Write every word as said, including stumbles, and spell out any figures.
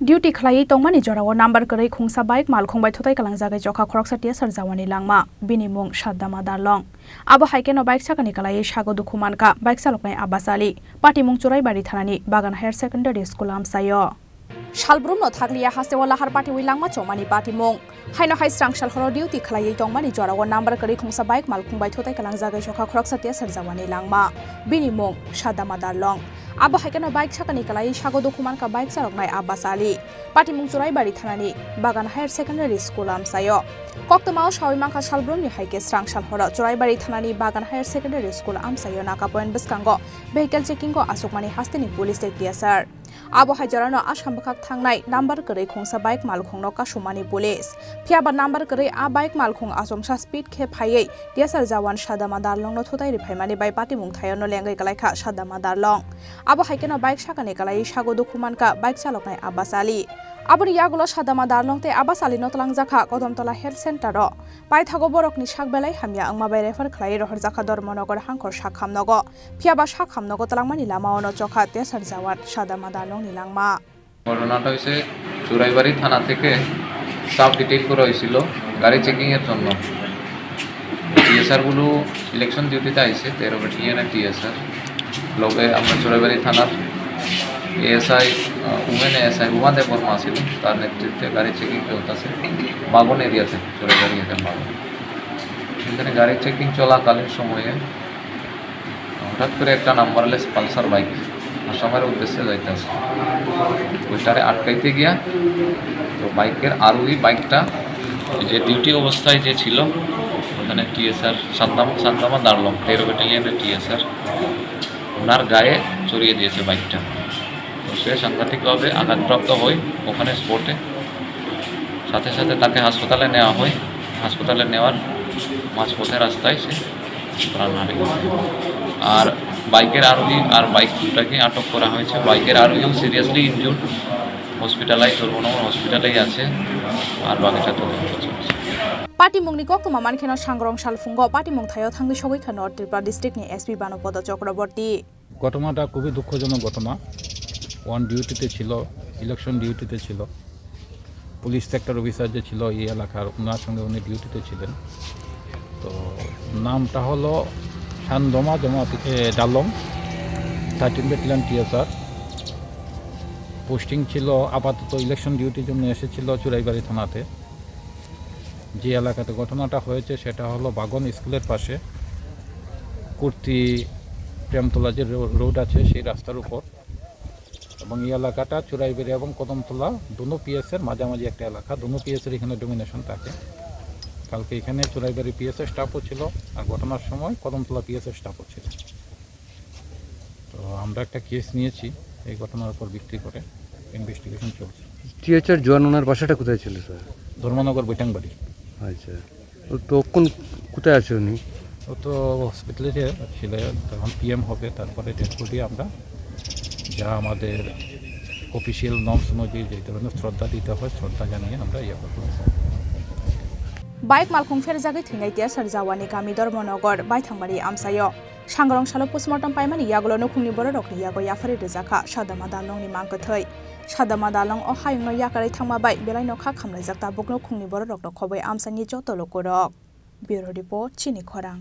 Duty khlaiwi tongmani jorao number kwrwi khungsa bike malkhung bai thutai kalangjagwi chokha khoroksa T S R jawani langma, bini mung Saddama Darlong. Abo hai kheno bike sakani kwlaiwi sago dukhu mankha bike chaloknai Abbas Ali, patimung Churaibari thanani Bagan Higher Secondary School amchaio. Salbrumno thakliya hasteo lahar patiwi langma chomani patimung. Haino hai srang sal horo duty khlaiwi tongmani jorao number kwrwi khungsa bike malkhung bai thutai kalangjagwi chokha khoroksa T S R jawani langma, bini mung Saddama Darlong. Abo hai kheno bike sakani kwlaiwi sago dukhu mankha bike chaloknai Abbas Ali, patimung Churaibari thanani Bagan Higher Secondary School amchaio. Koktwmao sawi mankha salbrumni hai khe srang sal horo Churaibari thanani Bagan Higher Secondary School amchaio naka point bwskango vehicle checking o achukmani hasteni police tei T S R. Abo hai jorano Assam bwkhak thangnai number kwrwi khungsa bike malkhungno kasumani police. Phiyaba number kwrwi a bike malkhung achomsa speed khe phaiwi T S R jawan Saddama Darlongno thutai riphaimani bai patimung thaiono lengwi kwlaikha Saddama Darlong. Abo hai kheno bike sakani kwlaiwi sago dukhu mankha bike chaloknai Abbas Ali. Aboni yagulo Saddama Darlong tei Abbas Alino twlangjakha Kodamtola Health Center o. Paithago borokni sak belai hamya wngma bai refer khlaiwi rohorjakha Dharmanagar hangkhor sak hamnogo. Phiyaba sak hamnogo twlangmani lamaono chokha T S R jawan Saddama Darlongni langma. ঘটনাটা হয়েছে চুরাইবাড়ি থানা থেকে staff detail করা হয়েছিল গাড়ি চেকিংয়ের জন্য। টিএসআরগুলো ইলেকশন ডিউটিতে আইছে, তেরো ব্যাটালিয়নের টিএসআর। লগে আমরা চুরাইবাড়ি থানার এএসআই, উমেন এএসআই উমা দেববর্মা ছিল, তার নেতৃত্বে গাড়ি চেকিং চলতেছে বাগন এরিয়াতে, চুরাইবাড়ি এখানে বাগন। সেখানে গাড়ি চেকিং চলাকালীন সময়ে হঠাৎ করে একটা নাম্বারলেস পালসার বাইক আসামের উদ্দেশ্যে যাইতেছে, ওইটারে আটকাইতে গিয়া তো বাইকের আরোহী বাইকটা যে ডিউটি অবস্থায় যে ছিল, ওখানে টিএসআর সাদ্দাম সাদ্দামা দারলং তেরো ব্যাটালিয়নের টিএসআর ওনার গায়ে চড়িয়ে দিয়েছে বাইকটা। তো সে সাংঘাতিকভাবে আঘাতপ্রাপ্ত হয় ওখানে স্পটে। সাথে সাথে তাকে হাসপাতালে নেওয়া হয়। হাসপাতালে নেওয়ার মাঝপথে রাস্তায় সে প্রাণ হারিয়েছে। আর বাইকের আরোহী আর বাইকটাকে আটক করা হয়েছে। বাইকের আরোহীও সিরিয়াসলি ইনজুর্ড, হসপিটালাইজ, ধর্মনগর হসপিটালেই আছে। আর বাকিটা তদন্ত চলছে। Patimungni koktwma mankheno sangrong salphungo patimung thaio thangwi sogwi kha North Tripura districtni S P Banopodo Chakraborty. ঘটনাটা খুবই দুঃখজনক ঘটনা। অন ডিউটিতে ছিল, ইলেকশন ডিউটিতে ছিল। পুলিশ সেক্টর অফিসার যে ছিল এই এলাকার, ওনার সঙ্গে উনি ডিউটিতে ছিলেন। তো নামটা হলো সান্দমা জমাতি, এ, ডালং, থার্টিন ব্যাটালিয়ন টিএসআর। পোস্টিং ছিল, আপাতত ইলেকশন ডিউটির জন্য এসেছিল চুরাইবাড়ি থানাতে। যে এলাকাতে ঘটনাটা হয়েছে সেটা হলো বাগন স্কুলের পাশে, কুর্তি প্রেমতলা যে রো-, রোড আছে সেই রাস্তার উপর। এবং এই এলাকাটা চুরাইবাড়ি এবং কদমতলা দুনো পিএস এর মাঝামাঝি একটা এলাকা, দুনো পিএস এর এখানে ডোমিনেশন থাকে। কালকে এখানে চুরাইবাড়ি পিএস এর স্টাফও ছিল, আর ঘটনার সময় কদমতলা পিএস এর স্টাফও ছিল। তো আমরা একটা কেস নিয়েছি এই ঘটনার উপর ভিত্তি করে, ইনভেস্টিগেশন চলছে। টিএসআর জওয়ান ওনার বাসাটা কোথায় ছিল, স্যার? ধর্মনগর বৈঠাংবাড়ি। আচ্ছা, ও তো কোন, কোথায় আছে উনি? ও তো হসপিটালে যে ছিল, তখন পিএম হবে, তারপরে ডেড বডি আমরা যা আমাদের অফিসিয়াল নর্মস অনুযায়ী যে ধরনের শ্রদ্ধা দিতে হয়, শ্রদ্ধা জানিয়ে আমরা ইয়ে করবো। Bike malkhung pherjagwi thwinai T S R jawani kami Dharmanagar Baithangbari amchaio. Sangrong salo postmortem paimani yagulo nukhungni bororokni yago yapharwi rwjakha Sadama Dalongni mangkwthwi. Sadama Dalong o hayungno yakarwi thangma bai belaino kha khamlaijak tabuk nukhungni bororokno khobwi amchaini joto lukurok. Bureau Report, Chini Khorang.